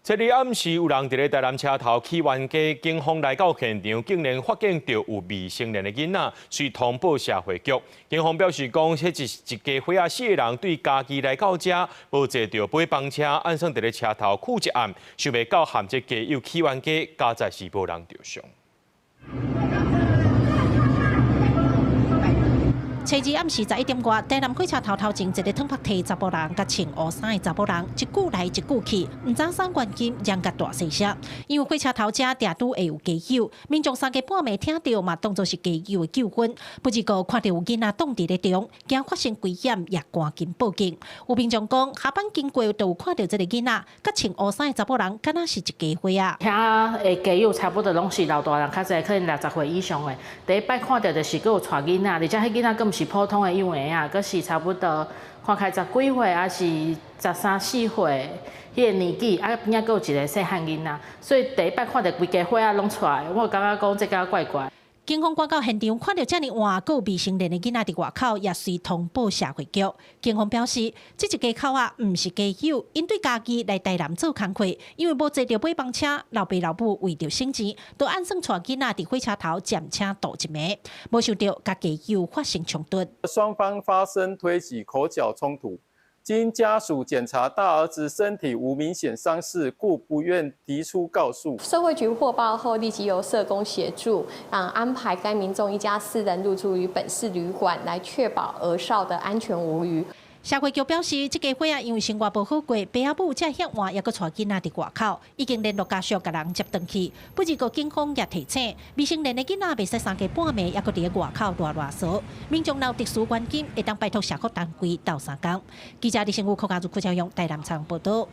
這日暗時有人佇咧台南車頭起冤家，警方來到現場，竟然發現著有未成年的囡仔，遂通報社會局。警方表示講，這是一家伙仔四個人對家己來到遮，無坐著尾班車，按算佇咧車頭睏一暗，想袂到和這家友起冤家，佳哉是無人著傷。初二暗時11點外，台南火車頭頭前一个褪白提查埔人，佮穿烏衫的查某人，一句來一句去，毋知啥原因，嚷共大細聲。因為火車頭遮定拄會有街友，民眾三更半暝聽著嘛，當作是街友的糾紛。不過看著有囡仔擋佇咧中，驚發生危險，也趕緊報警。有民眾講，下班經過就有看著這个囡仔，佮穿烏衫的查某人，敢若是一家伙仔。遐的街友差不多攏是老大人，較濟可能60歲以上的。第一擺看著就是閣有帶囡仔，而且彼囡仔閣毋是普通的幼兒仔，閣是差不多看起來十幾歲，抑是十三四歲彼个年紀，啊邊仔閣有一个細漢囡仔，所以第一擺看著規家伙仔攏出來，我感覺講這敢怪怪。警方趕到現場，看著遮爾晚，閣有未成年的囡仔佇外口，也隨通報社會局。警方表示，這一家口仔毋是街友，𪜶對家己來台南做工課，因為無坐著尾班車，老爸老母為著省錢，就按算帶囡仔佇火車頭暫車度一暝，無想著佮街友發生衝突。雙方發生推擠、口角衝突。經家屬檢查，大兒子身體無明顯傷勢，故不願提出告訴。社會局獲報後，立即由社工協助，安排該民眾一家四人入住於本市旅館，來確保兒少的安全無虞。社會局表示，這家伙仔因為生活無好過，爸仔母才遐晚猶閣帶囡仔佇外口，已經聯絡家屬共人接轉去。不過警方也提醒，未成年的囡仔袂使三更半暝猶閣佇外口囉囉嗦。民眾若有特殊原因，會當拜託社福單位鬥相共。記者李成武、柯家如、柯朝陽台南採訪報導。